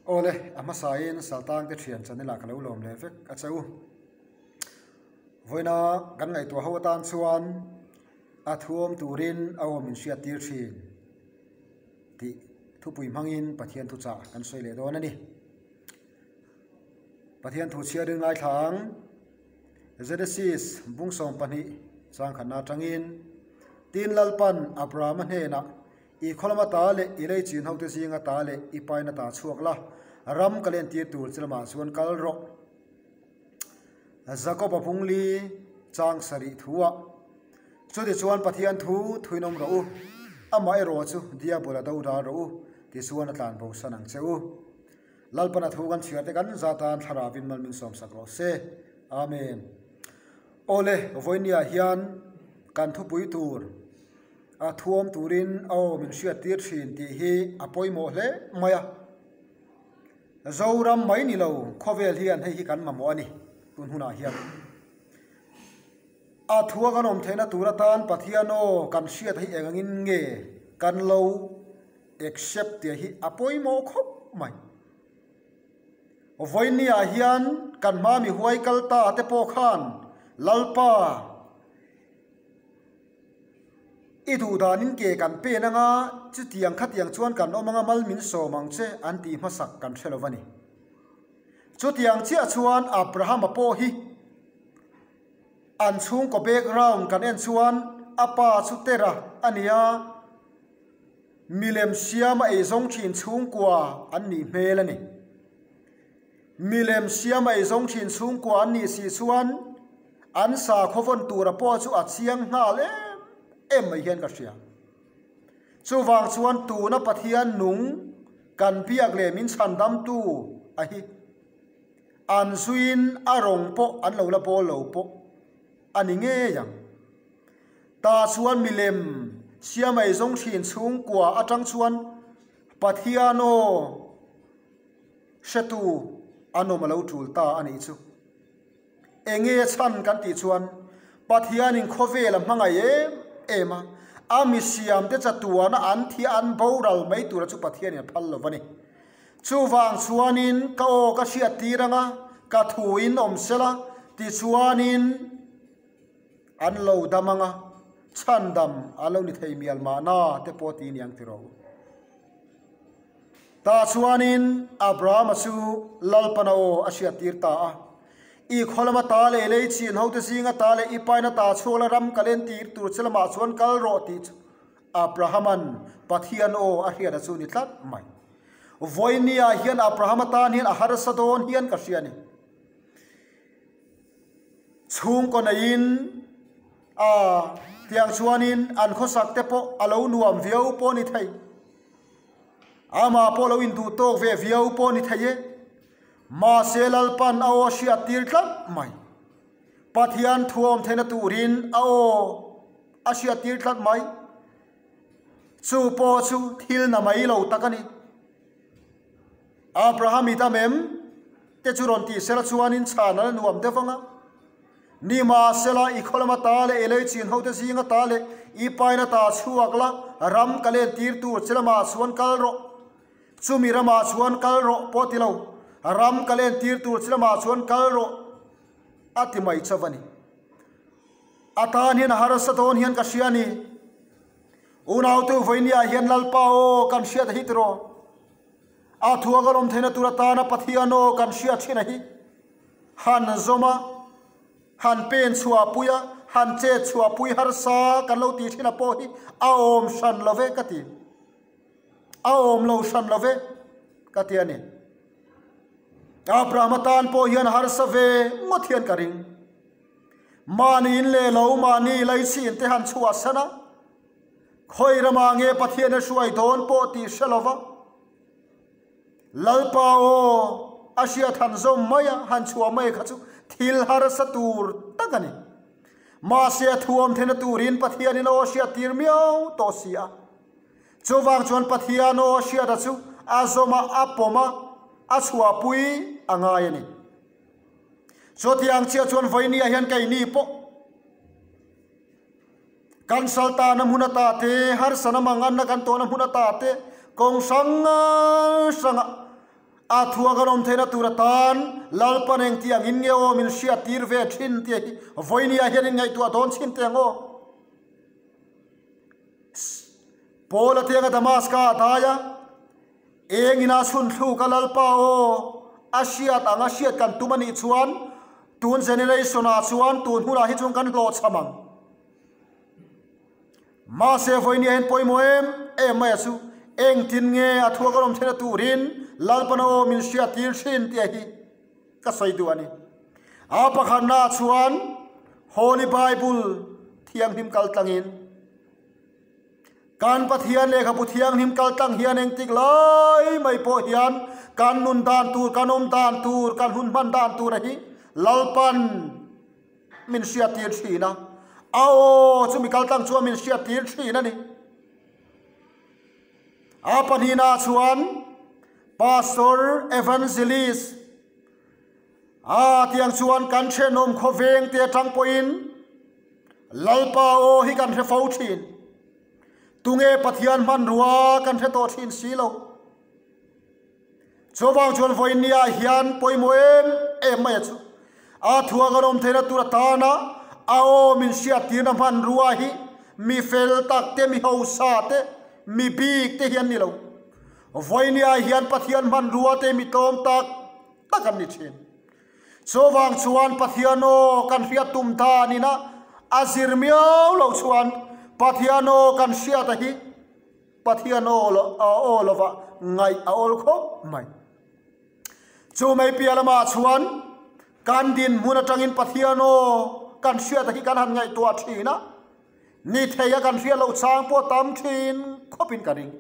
Awle, a hmasain Saltangte thian channel-ah ka lo lawm leh vek a che u. Vawiina kan ngaihtuah ho atan chuan a thuawm turin a awm in hriat tir thin tih thupui hmangin Pathian thuchah kan sawi leh dawn a ni. Pathian thu chhiarin ngaithla ang. Genesis bung 12 changkhatna atangin Tin Lalpan Abrahama hnenah I khawlama ta leh i lei chin hote zinga ta leh i paina ta chhuak la, ram ka lentir tur che lamah chuan kal rawh. Jakob-a bungli chang sarih thuah Chutichuan Pathian thu thuinawm rawh u, amah erawh chu Diabol-a do dal rawh u, tichuan a tlan bosan ang che u. Lalpana thu kan chhiar te kan zatan thlarauin mal min sawmsak rawh se. Amen. Awle, vawinia hian kan thupui tur a thuam turin a aw min hriat tir thin tih hi a pawimawh hle mai a. Zoram mai ni lo khawvel hian hei hi kan mamawh a ni tun hunah hian. A thua kan awm theihna tur atan Pathian aw kan hriat hi eng angin nge kan lo accept tih hi a pawimawh khawp mai. Vawinia hian kan hma mi huai kal ta te pawh khan Lalpa i duh danin ke kan pen anga chutiang khatiang chuan kan awm anga mal min sawm ang che an tih hmasak kan hre lo a ni. Chutiang chiah chuan Abrahama pawh hi an chhungkaw background kan en chuan a pa chu Tera a ni a. Milem siama eizawng thin chhungkua an nih hmel a ni. Milem siama eizawng thin chhungkua an nih si chuan an sakhaw vawn tura pawh chu a chiang nghal em em mai hian ka hria. Chuvang chuan tuna Pathian nung kan biak leh min chhandamtu a hi an zuiin a rawng pawh an lo la bawl lo pawh a ni ngei ang. Ta chuan milem siamai zawng thin chhungkua atang chuan Pathian aw hretu an awm a lo tul ta a nih chu. Enge chhan kan tih chuan Pathianin khawvel a hmangaih em em a, a mi siamte chatuana an thi an boral mai tura chu Pathianin a phal lo a ni. Chuvang chuanin ka aw ka hriat tir anga ka thuin awm sela tichuanin An lo dam anga, chhandam a lo ni thei mial mahna te pawh ti niang ti rawh u. Tah chuanin Abrahama chu Lalpana aw a hriattir ta a, I khaw lama ta leh lei chin hote zinga ta leh i paina ta chhuak la ram ka lentir tur che lamah chuan kal rawh tih chu Abrahaman Pathian aw a hriat a chu ni tlat mai. Vawinia hian Abrahama tan hian a harsa dawn hian ka hria a ni. Chhungkaw neiin a tiang chuanin an khawsak te pawh a lo nuam viau pawh a ni thei. Amah pawh lo induh tawk ve viau pawh a ni thei e. Mahse Lalpan a aw hriat tir tlat mai. Pathian thuawm theihna turin a aw a hriat tir tlat mai. Chu pawh chu thil na mai lo tak a ni. Abraham i dam em? Te chu rawn tih sela chuanin chhan a la nuam deuh vang a. Nimahsela i khaw lama ta leh i lei chin hote zinga ta leh i paina ta chhuak la, ram ka len tir tur che lamah chuan kal rawh. Chumi ramah chuan kal rawh pawh ti lo, ram ka len tir tur che lamah chuan kal rawh a ti mai chauh a ni. A tan hian a harsa dawn hian ka hria a ni. Unautu vawinia hian Lalpa aw kan hriat a hi tiraw? A thua kan awm theihna tur atana Pathian aw kan hriat thin a hi. Han zawm a, han pen chhuahpui a, han chet chhuahpui harsa kan lo tih thin a pawh hi a awm hran lo ve ka ti. A awm lo hran lo ve ka ti a ni. Abraham atan pawh hian harsa ve ngawt hian ka ring. Mahni in leh lo mahni laichhin te han chhuah san a, khawi ramah nge Pathian a hruai dawn pawh tih hre lo va, Lalpa aw a hriat han zawm mai a, han chhuah mai kha chu thil harsa tur tak a ni. Mahse a thuam theihna turin Pathianin aw a hriat tir miau tawh si a. Chuvang chuan Pathian aw a hriata chu a zawm a, a pawm a, a chhuahpui a ngai a ni. Chutiang chiah chuan vawinia hian keini pawh kan saltana hmun ata te, harsana manganna kan tawhna hmun ata te, kawng hrang hranga. A thua kan awm theihna tur atan Lalpan engti angin nge aw min hriattir ve thin tih hi vawinia hian in ngaihtuah dawn chhin teh ang aw. Paul a tianga Damaska a dai a, eng ina chhun thluk a Lalpa aw a hriat ang a hriat kan tum a nih chuan tun generation ah chuan tun hunah hi chuan kan hlawhchham ang. Mahse vawinia hian pawimawh em em mai a chu engtin nge a thuak a awm theihna turin Lalpan a aw min hriattir thin tih hi ka sawi duh a ni. A pakhatna ah chuan Holy Bible thianghlim kal tlangin kan Pathian lehkhabu thianghlim kal tlang hian engtik lai mai pawh hian kan nun dan tur, kan awm dan tur, kan hun hman dan tur a hi Lalpan min hriattir thin a, a aw chumi kal tlang chuan min hriattir thin a ni. A pahnihna chuan Pastor Evangelist a tiang chuan kan thenawm khawveng te atang pawhin Lalpa aw hi kan hre fo thin. Tunge Pathian hmanrua kan hre tawh thin si lo. Chuvang chuan vawinia hian pawimawh em em mai a chu. A thua kan awm theihna tur atana a aw min hriattirna hmanrua hi mi fel tak te, mi hausa te, mi bik te hi an ni lo. Vawinia hian Pathian hmanrua te mi tlawm tak tak an ni thin. Chuvang chuan Pathian aw kan hriat tum danin a a zir miau lo chuan Pathian aw kan hriata hi Pathian aw aw lova ngaih a awl khawp mai. Chu mai piah lamah chuan kan dinhmun atangin Pathian aw kan hriat hi kan han ngaihtuah thin a, ni thei a kan hriat loh chang pawh tam thin khawpin ka ring.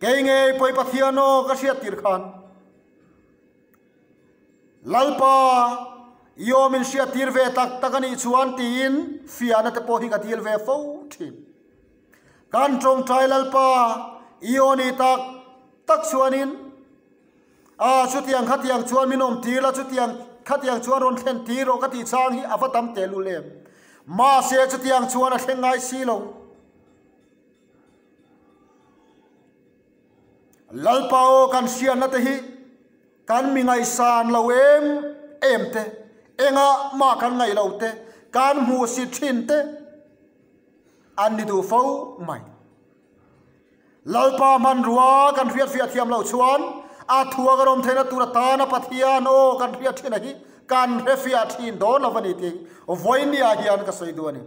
Kei ngei pawh i Pathian aw ka hriat tir khan Lalpa i aw min hriat tir ve tak tak a nih chuan tiin fiahna te pawh hi ka dil ve fo thin. Kan tawngtai Lalpa i aw ni tak tak chuanin a chutiang khatiang chuan min awm tir la, chutiang khatiang chuan rawn thlen tir rawh ka tih chang hi a va tam tehlul em. Mahse chutiang chuan a thleng ngai si lo. Lalpa aw kan hriatna te hi kan mi ngaihsan lo em em te, engah mah kan ngaih lo te, kan hmuhsit thin te, An ni duh fo mai. Lalpa hmanrua kan hriatfiah thiam loh chuan a thua kan awm theihna tur atana Pathian aw kan hriat thin a hi kan hrefiah thin dawn lo a ni tih vawinia hian ka sawi duh a ni.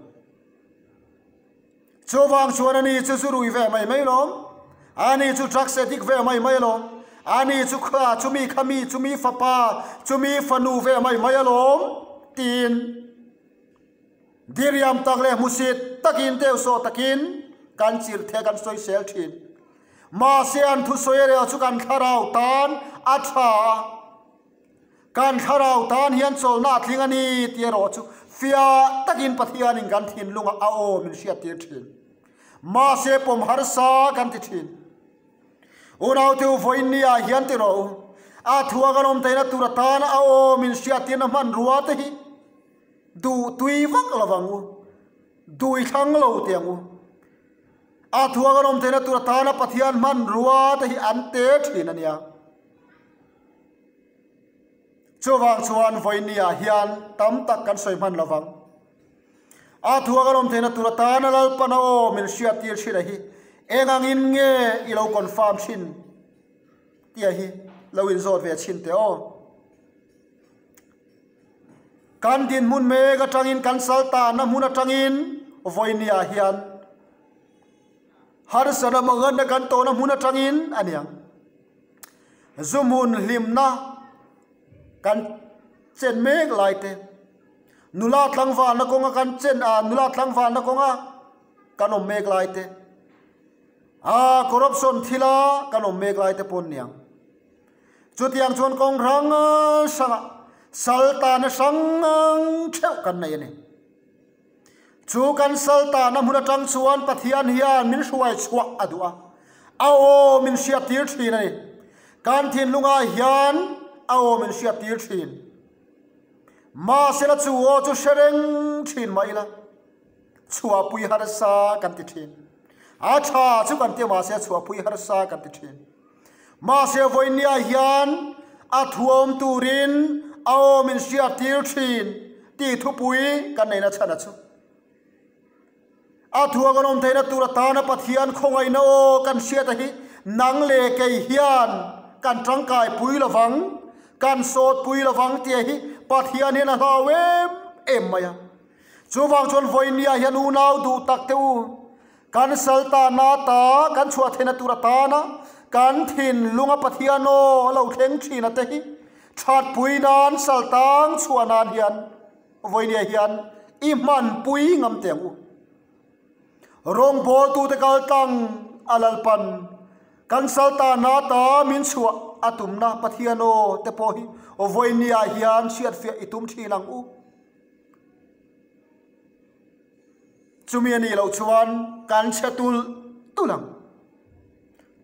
Chuvang chuan ani chu zu rui ve mai mai lawm, ani chu drugs addict ve mai mai alawm, ani chu kha chumi khami chumi fapa chumi fanu ve mai mai alawm tiin Diriam tak leh hmusit takin deuhsawh takin kan chirh thei kan sawisel thin. Mahse an thusawi rel chu kan thlarau tan a tha a, kan thlarau tan hian chawlhna a tling a ni tih erawh chu fiah takin Pathianin kan thinlungah a aw min hriattir thin. Mahse pawm harsa kan ti thin. Unaute u vawiin ah hian ti rawh u, a thua kan awm theihna tur atana a aw min hriattirna hmanrua te hi Duh tui vak lo vang u, duh i thlang lo tih ang u. A thua kan awm theihna tur atana Pathian hmanrua te hi an te thin a nia. Chuvang chuan vawinia hian tam tak kan sawi hman lo vang. A thua kan awm theihna tur atana Lalpana aw min hriattir thin a hi eng angin nge i lo confirm thin tih a hi lo inzawt ve chhin teh aw. Kan dinhmun mek atangin kan sal tanna hmun atangin vawinia hian harsatna manganna kan tawhna hmun atangin a niang. Zu hmun hlimna kan chen mek lai te, nula tlangvalna kawnga kan chen a nula tlangvalna kawnga kan awm mek lai te, aa corruption thila kan awm mek lai te pawh an niang. Chutiang chuan kawng hrang hrangah sal tana hrang theuh kan nei a ni. Chu kan sal tana hmun atang chuan Pathian hian min hruai chhuah a duh a, a aw min hriattir thin a ni. Kan thinlungah hian a aw min hriattir thin. Mahsela chu aw chu hre reng thin mah ila, chhuahpui harsa kan ti thin. A tha chu kan ti a mahse chhuahpui harsa kan ti thin. Mahse vawinia hian a thuawm turin a awm in hriat tir thin tih thupui kan neihna chhan a chu. A thua kan awm theihna tur atana Pathian khawngaihna aw kan hriat a hi nang leh kei hian kan tangkai pui lovang, kan sawt pui lovang tih hi Pathian hian a hlau em em mai a. Chuvang chuan vawinia hian unau duh tak te u, kan saltana ta kan chhuah theihna tur atana kan thinlunga Pathian aw a lo thleng thin a te hi thatpui nan saltang chhuah nan hian Vawinia hian i hmanpui ngam teh ang u. Rawngbawltute kal tlang a Lalpan kan saltana ta min chhuah a tumna Pathian aw te pawh hi vawinia hian hriatfiah i tum thin ang u. Chumi a nih loh chuan kan chhe tulh tulh ang.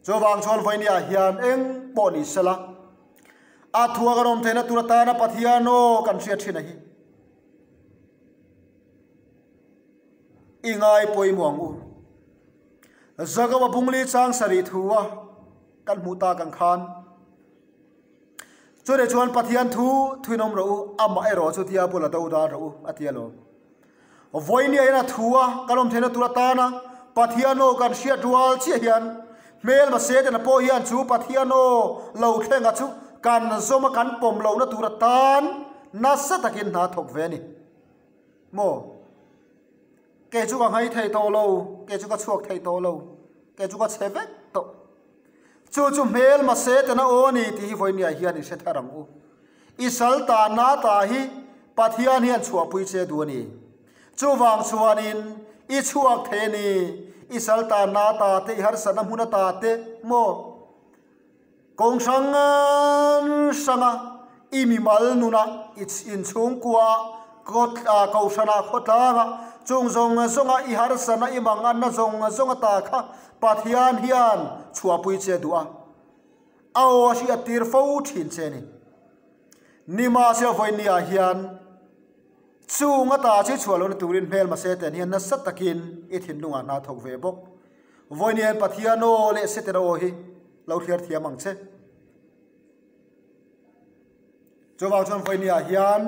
Chuvang chuan vawinia hian eng pawh ni sela, a thua kan awm theihna tur atana Pathian aw kan hriat thin a hi i ngai pawimawh ang u. Jakoba bungli chang sarih thua kan hmuh tak ang khan chutah chuan Pathian thu thuin awm rawh u, amah erawh chu diabol a do dan rawh u a ti alawm. Vawinia hian a thu a, kan awm theihna tur atana Pathian aw kan hriat rual chiah hian hmelma Setana pawh hian chu Pathian aw lo thlenga chu kan zawm a kan pawm lohna tur atan nasa takin hna thawk ve a ni. Maw? Kei chu ka nghei thei tawh lo, kei chu ka chhuak thei tawh lo, kei chu ka chhe vek tawh. Chu chu hmelma Setana aw a ni tih hi vawinia hian i hre thar ang u. I sal tanna ta hi Pathian hian chhuahpui che duh a ni. Chuvang chuanin i chhuak thei a ni, i sal tanna ta te, i harsatna hmun ata te maw? Kawng hrang hranga i mimal nuna i inchhungkua kohhrana khawtlanga chung zawng zawnga i harsatna i manganna zawng zawng ata kha Pathian hian chhuahpui che duh a. A aw a hriat tir fo thin che ni. Nimahsela vawinia hian chung ata chi chhuah lohna turin hmelma Satan hian nasa takin i thinlungah hna thawk ve bawk. Vawinia hian Pathian aw leh Satan aw hi lo thliar thiam ang che. Chuvang chuan vawinia hian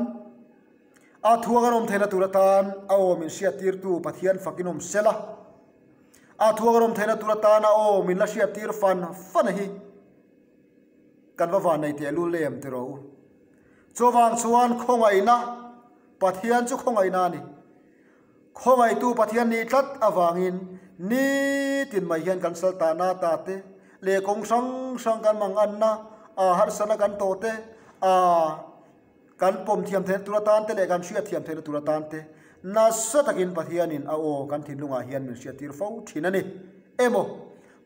a thua kan awm theihna tur atan a aw min hriat tirtu Pathian fakin awm sela. A thuak rawm theihna tur atana aw min la hriat tir fan fan a hi kan va van nei teh lul em ti rawh u. Chuvang chuan khawngaihna Pathian chu khawngaihna a ni. Khawngaihtu Pathian nih tlat avangin nitin mai hian kan sal tahna ta te leh kawng hrang hrang kan manganna a harsatna kan tawh te a Kan pawm thiam theihna tur atan te leh kan hriat thiam theihna tur atan te nasa takin Pathianin a aw kan thinlungah hian min hriattir fo thin a ni. Emaw,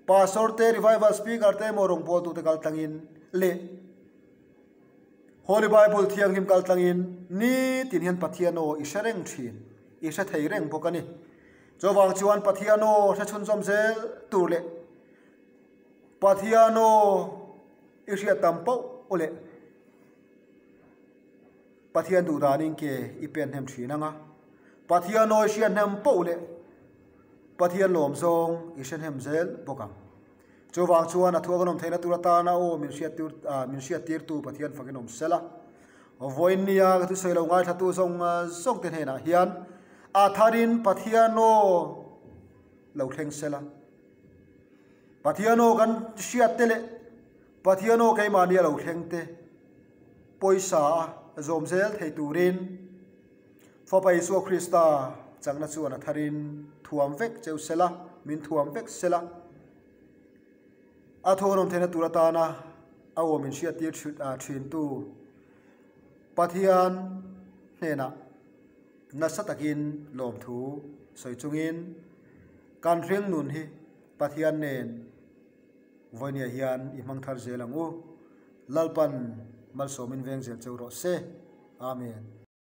Pastor te, Revival Speaker te emaw rawngbawltute kal tlangin leh Holy Bible Thianghlim kal tlangin nitin hian Pathian aw i hre reng thin, i hre thei reng bawk a ni. Chuvang chuan Pathian aw hre chhunzawm zel tur leh Pathian aw i hriat tam poh leh Pathian duh danin ke i pen hnem thin ang a, Pathian awi hriat hnem poh leh Pathian lawm zawng i hre hnem zel bawk ang. Chuvang chuan a thuak an awm theihna tur atana aw min hriat tur min hriat tirtu Pathian fakin awm sela. Vawiinnia ka thusawi lo ngaithlatu zawng zawng te hnenah hian a tharin Pathian aw lo thleng sela. Pathian aw kan hriat te leh Pathian aw keimahni a lo thleng te pawisa a zawm zel thei turin Fapa Isua Krista chakna chuan a tharin thuam vek cheu sela, min thuam vek sela. A thuanawm theihna tur atana a aw min hriattir thintu Pathian hnenah nasa takin lawmthu sawi chungin kan hringnun hi Pathian nen Vawinia hian i hmang thar zel ang u. Lalpan malsawmin veng zel cheu rawh se. Amen.